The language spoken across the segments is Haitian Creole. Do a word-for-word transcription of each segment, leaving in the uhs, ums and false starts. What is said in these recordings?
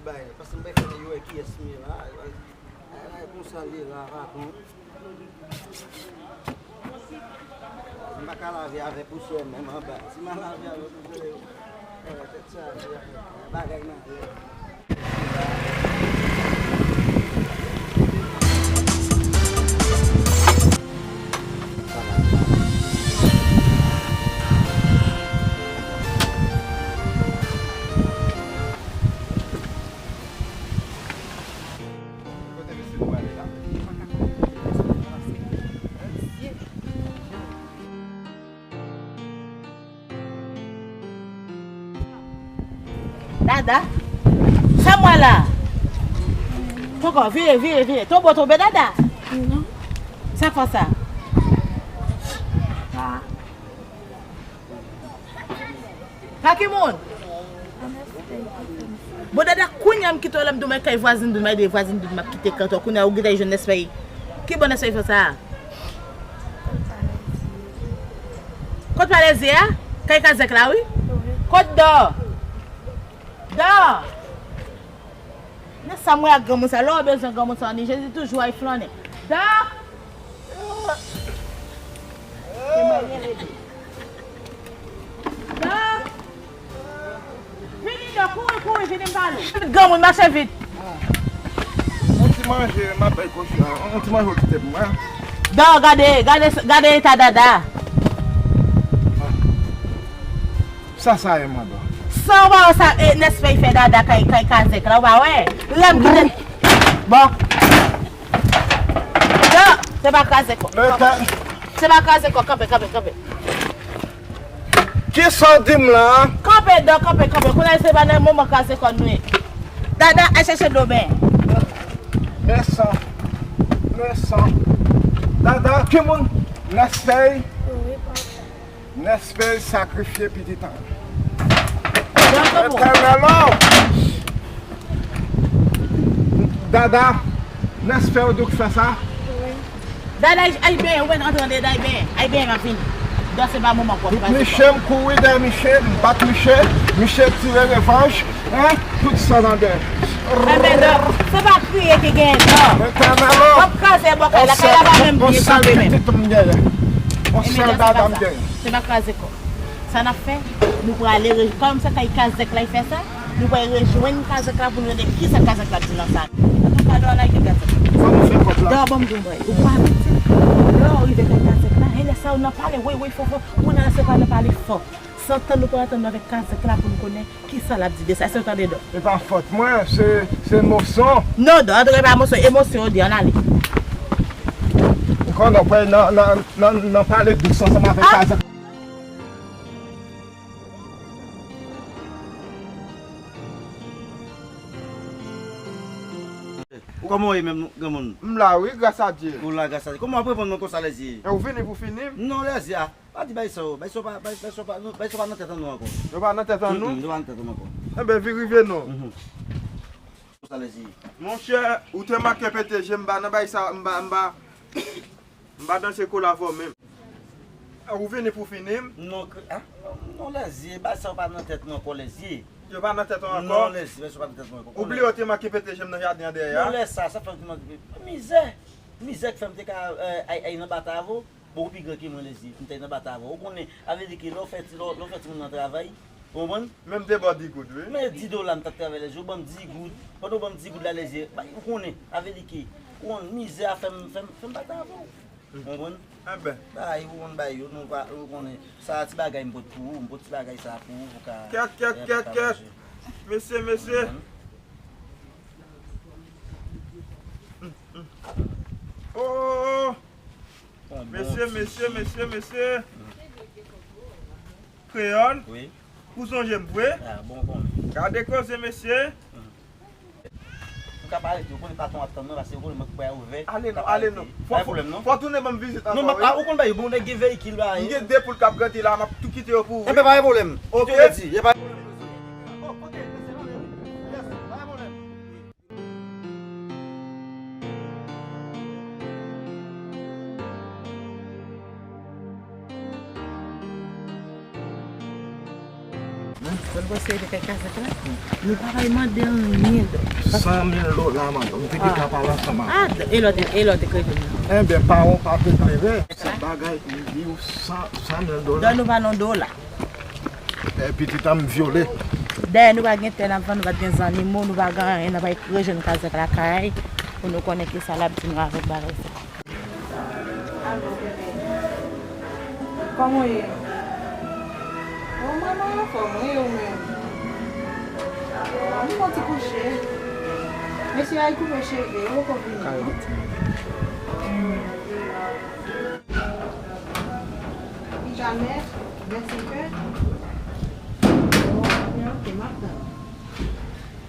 Bay, paske m pa fè yo wè kiyès m ye la. Ay, ay, konsa l ye la, patwon. M pa ka lave avè pousyè menm anba. Si m al lave avè pousyè, eh, tèt chaje, bagay nan lè. Dada, sa m wè la? Poko, vire, vire, vire. Tonbo tonbe, Dada. Non. Sa fè sa? Ah. Pa ki moun? Bon, Dada, kounye a m kite w la, m di w m al kay vwazin Doud, m al ede vwazin Doud, m ap kite kantò. Kounye a ou gentan jwenn Nèspèy. Ki bò Nèspèy fè sa a? Kot pale zye a? Kay kazèk la, wi. Kot Dò? Dò! Nan sa m wè ak granmoun sa, lè w bezwen granmoun sa, ni Jezi toujou ay flannen. Dò! Se mwen gen rele. Dò! Vini, Dò, kouri, kouri, vini m pale w. Granmoun, mache vit. Yon ti manje, m ap bay kòchon an. Yon ti manje w kite pou mwen. Dò, gade, gade, gade eta Dada. Sa, sa ye, madan? Sa w pa wè sa, e, Nèspèy fè Dada kay, kay kazèk la, w pa wè? Lè m kite. Bon. Dò, se pa kazèk kò. Se pa kazèk kò, kanpe, kanpe, kanpe. Kisa w di m la? Kanpe, Dò, kanpe, kanpe. Kounye a se pa nan moman kazèk kò nou ye. Dada, al chèche dlo benyen. Men sa. Men sa. Dada, ki moun? Nèspèy? Wi, papa. Nèspèy sakrifye pitit an. Etènèl o! Dada, Nèspèy ou di w k fè sa? Wi. Dada, ay, ay benyen, ou mèt antre anndan, ay benyen, ay benyen, m ap vini. Dò, se pa moman pou w ap pase. Misye, m kouri dèyè misye, m bat misye, misye tire revanj. Hein? Tout sa nan dèyè. Enben, Dò, se pa kriye ki genyen, Dò. Etènèl o! W ap kraze bò kay la, kay la pa menm byen kanpe menm. On sèl pitit m genyen. On sèl dada m genyen. Se pa kraze kò. Sa n ap fè, nou prale re-, kòm se kay kazèk la y fè sa, nou pral rejwenn kazèk la pou nou tande kisa kazèk la di nan sa. Antouka, Dò, ann al gen kazèk la. Fò nou fè kòb la. Dò, ban m di w yon bagay. Ou pa pitit. Lè w rive kay kazèk la, e lè sa yo nan pale woy woy fò fò. Kounye a se pa nan pale fò. Santan nou pral antann nou avèk kazèk la pou nou konnen kisa l ap di de sa. Èske w tande, Dò? E pa fòt mwen, se, se emosyon. Non, Dò, antre pa emosyon, emosyon yo di, ann ale. Ou konnen w pral nan, nan, nan, nan pale dous ansanm avèk kazèk. Kòman w ye menm, granmoun? M la wi, gras a Dye. Ou la, gras a Dye. Kòman w ap reponn mwen konsa, Lèzye? E ou vini pou fini m? Non, Lèzye, pa di bagay sa yo. Bagay sa yo pa, bagay, bagay sa yo pa, bagay sa yo pa nan tèt an nou ankò. Yo pa nan tèt an nou? Mm, yo pa nan tèt an nou ankò. Enben, vin rive non. Mhm. Konsa, Lèzye. Monchè, ou te make pete je m, m pa nan bagay sa, m pa, m pa, m pa danse kola avè w menm. A, ou vini pou fini m? Non, kre-, a, non, Lèzye, bagay sa yo pa nan tèt mwen ankò, Lèzye. Yo pa nan tèt ou ankò? Non, Lèzye, bagay sa yo pa nan tèt mwen ankò. Ou bliye w te make pete je m nan jaden an dèyè a? Non, lè sa, sa fè m te mande mizè. Mizè k fè m te ka, eh, ay, ay nan batay avè w. Bon, ou pi gran ke mwen, Lèzye, m te nan batay avè w. Ou konnen, sa vle di ke lè w fè ti, lè w, lè w fè timoun nan travay, ou konprann? Menm de bò di goud, wi. Men di dola m t ap travay, Lèzye, ou ban m di goud. Pandan ou ban m di goud la, Lèzye, bay, ou konnen, sa vle di ke, ou konn mizè a fè m, fè m, fè m batay avè w. Ou konprann? Enben. Bay, ou konn bay yo, nou pa, ou konnen. Sa ti bagay m pot pou ou, m pot ti bagay sa pou ou, pou ka. Kèt, kèt, kèt, kèt. Mesye, mesye. Ou konprann? Mm, mm. Oh, oh, oh. Mesye, mesye, mesye, mesye. Kreyòl. Wi. Ou sonje m vre? Ah, bon, bon. Gade koze, mesye. Ou ka pa rete, ou konnen patwon ap tann nou, paske ou konnen mwen kwè ouvè. Ale non, ale non. Pa gen pwoblèm, non. Fò tounen ban m vizit ankò, wi. Non, ou konn bagay, bon, nèg gen veyikil la. M gen de poul k ap grandi la, m ap tou kite yo pou ou, wi. Enben, pa gen pwoblèm. Ok. Kite w redi, pa gen pwoblèm. Oh, ok, mesye, non, men wi. Yes, pa gen pwoblèm. Men Bon, nou pase de kay Kazèk la. Nou pa bay mande anyen, Dò. San mil dola, madanm. M te gentan pale ansanm avè w. Ah, e lòt, e lòt ekreve m nan. Enben, pawòl pa te klere. Se bagay, m di w san, san mil dola. Dò, nou pa nan dola. E pitit an m vyole. Dayè, nou pa gen tè n ap vann, nou pa t gen zannimo, nou pa gen anyen, n ap al rejwenn Kazèk lakay pou nou konnen kisa l ap di nou avèk bagay sa. Alo, bebe. Kòman w ye? O, mwen, mwen anfòm, wi, ou menm? Mwen fon ti kouche. Mesye a, li koupe cheve, yo poko vini. Kayòt. Li jamè, vennsenk è. Ok, ok, m ap tann.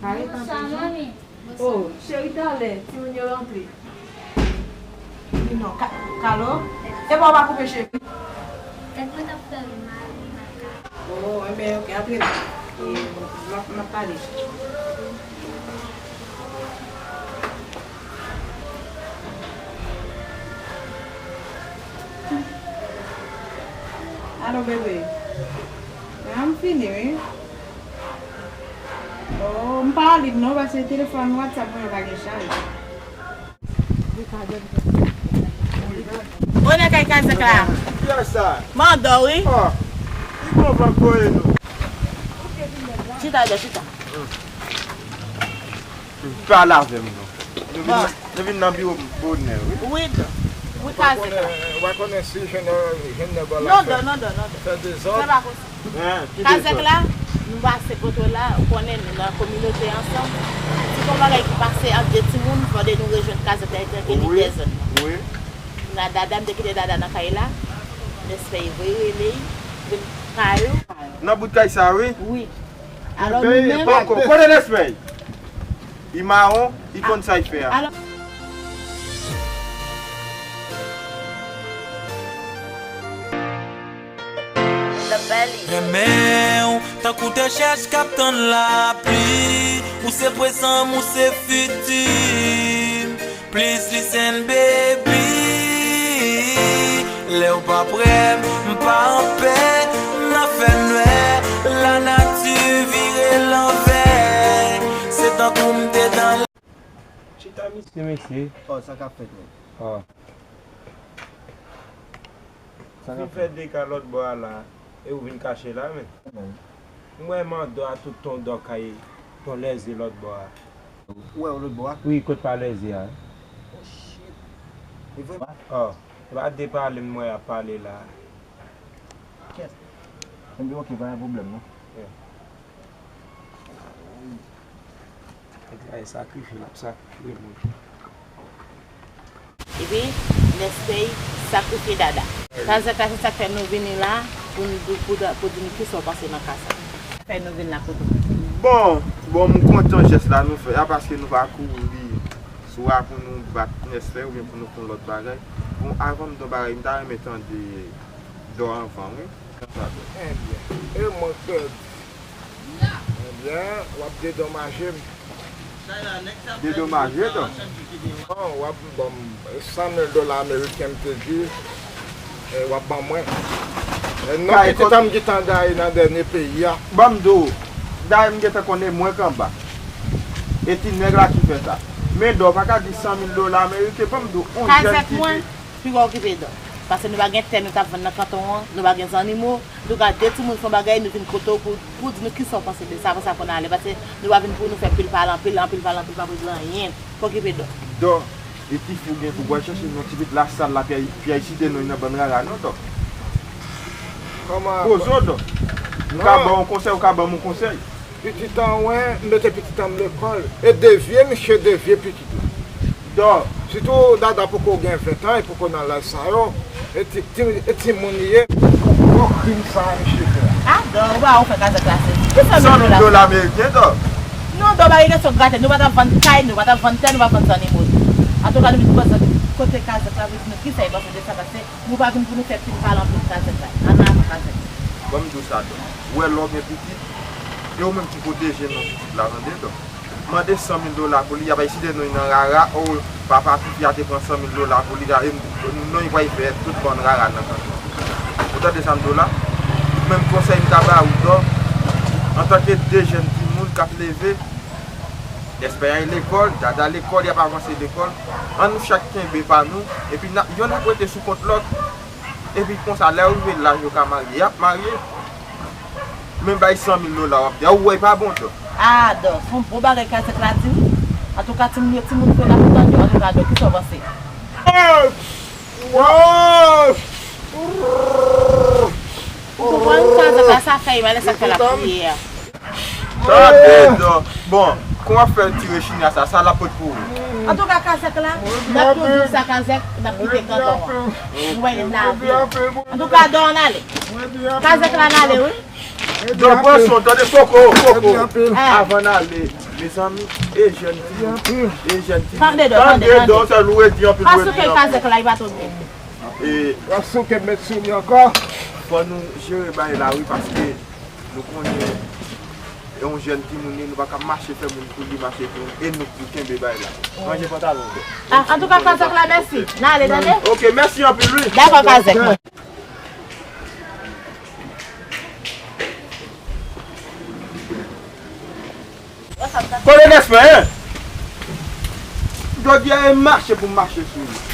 Pale tanpri. Bonsoir, mami. Oh, cheri, talè, timoun yo rantre. Wi, non, ka-, Kalo? E pa w pa koupe cheve? Tèt mwen t ap fè m mal, wi, maka. Oh, enben, ok, antre la. E, m ap, m ap pale. Alo, bebe. A, m fini, wi. Oh, m pa alib non, paske telefòn WhatsApp mwen yo pa gen chaj. Bonè kay Kazèk la. Kiyès sa? Mandò, wi. Oh, li gon van k voye nou. Chita, Dò, chita. Pale avè m non. Nou vin, bon, nou vin nan biwo m bonè, wi. Wi, Dò. Wi, Kazèk la. Ou pa konnen si jèn, jèn nèg la non, Dò, non, Dò, non, Dò. Fè dezòd. Fè pa konsa. Kazèk la, nou pase kote w la, ou konnen nou nan kominote ansanm. Si gon bagay ki pase ant de timoun, fòde nou rejwenn Kazèk la, etanke lidè zòn nan. Wi. N a Dada, m te kite Dada nan kay la. Nèspè voye rele, vin kay ou. Nan bout kay sa, wi. Wi. Alò, nou menm. Poko, kote Nèspè? Li mawon, li konn sa li fè a. Alò, Renmen w tankou de chèch k ap tann lapli. Ou se prezan m, ou se fiti m. Please listen, baby. Lè w pa prè, m pa anpè. Nan fènwè, lanati vire lanvè. Se tankou m te nan Chita misye, mesye. Oh, sa k ap fèt menm? Oh. Sa k ap fèt? Ou fin fè deka lòt bò a la, e ou vin kache la menm. M wè Mandò a tout ton dò kay ton lèze lòt bò a. Ou wè yo lòt bò a? Wi, kot pa lèze a. Oh, shit. E vre? Oh, e pa de pale m wè y ap pale la. Kèt. Enben, ok, pa gen pwoblèm, non. Yeah. Nèg la e sakrifye, l ap sakrifye moun. Epi, Nèspè sakrifye Dada. Kazèk la, se sa k fè nou vini la, pou n, pou, pou, pou di nou kisa w panse nan ka sa. Fè nou vin la kote w. Bon, bon, m kontan jès la nou fè a, paske nou pa kouri sou a pou nou bat Nèspè oubyen pou nou fè yon lòt bagay. Bon, avan m di yon bagay, m ta renmen tande Dò anvan, wi. Ebyen, e mwen k pèdi. Ebyen, w ap dedomaje m. Dedomaje, Dò? Bon, w ap ban m san mil dola ameriken, m te di, e w ap ban mwen. E non, pitit an m gentan gaye nan dènye peyi a. Ban m di w, dayè m gentan konnen mwen k anba. E ti nèg la ki fè sa. Men Dò, w pa ka di san mil dola ameriken, ban m di w, yon jèn ki pi Pi w okipe Dò. Paske nou pa gen tè nou t ap vann nan kanton an, nou pa gen zannimo, nou ka de timoun fè yon bagay, nou vin kote w pou, pou di nou kisa w panse de sa, apre sa pou n ale, paske nou pa vin pou nou fè pil pale anpil, anpil pale anpil pa regle anyen. Okipe Dò. Dò, e ki fou gen pou w al chèche yon ti bit lasal la, pi al, pi al site non nan bann rara non, Dò. Poze w, Dò. M ka ba w yon konsèy, ou ka ban m yon konsèy. Pitit an, wen, m mete pitit an m lekòl. E devye, misye devye pitit la. Dò. Sitou Dada poko gen ven tan, li poko nan laj sa yo. E ti, ti, e timoun li ye. Gwo krim sa a misye fè a. A, Dò, ou pa wè ou fè Kazèk la se. Kisa nou fè la? San mil dola ameriken, Dò. Non, Dò, pa gen kesyon grate. Nou pa t ap vann kay, nou pa t ap vann tè, nou pa t ap vann zannimo nou. Antouka, nou vin pran kote Kazèk la pou di nou kisa li panse de sa, paske nou pa vin pou nou fè pil pale anpil Kazèk la. Ann avan Kazèk la. Ban m di w sa, Dò. Ou wè lè w gen pitit, e ou menm ki pwoteje non pitit la, tande, Dò. Mande san mil dola pou li, y ap al site non nan rara, o, papa tifi a te pran san mil dola pou li, e non, li pral fè tout bann rara nan kanton. Ou tande sa m di w la? Menm konsèy m ka ba ou, Dò, antanke de jèn timoun k ap leve, Espè lekòl, Dada lekòl, y ap avanse lekòl, ann nou chak kenbe pa nou, epi n ap, yonn ap rete sou kont lòt, epi konsa, lè yo rive laj yo ka marye, y ap marye. Men bay san mil dola w ap di, ou wè, pa bon, Dò. Ah, Dò, se yon bon bagay Kazèk la di, wi. Antouka, timoun yo, timoun fre n ap tann yo. Antouka, Dò, kisa w panse? Ou konprann, Kazèk la, sa fè, malè sa fè l ap kriye a. Tande, Dò. Bon, kòman w ap fè tire chini a sa, sa l ap pot pou ou? Antouka, Kazèk la, n ap tou di w sa, Kazèk, n ap kite kanton an. Nou wè n la vi. Antouka, Dò, ann ale. Kazèk la, n ale, wi. Dò, pran swen w, tande, poko, poko. Ah. Avan n ale, mezanmi, e jèn timoun, e jèn timoun. Tande, Dò, tande, tande, Dò, tande. Sèl ou redi anpil, ou redi anpil. Pa souke Kazèk la, li pa tonbe. E, w ap souke m met sou li ankò. Fò nou jere bagay la, wi, paske nou konnen e yon jèn timoun li, nou pa ka mache fè moun pou li mache pou nou, e nou pou kenbe bagay la. Ranje pantalon, Dò. Ah, antouka, Kazèk la, mèsi. N ale, tande? Ok, mèsi anpil, wi. Dakò, Kazèk. Kote Nèsman, en? Jodi a, e mache pou m mache sou li.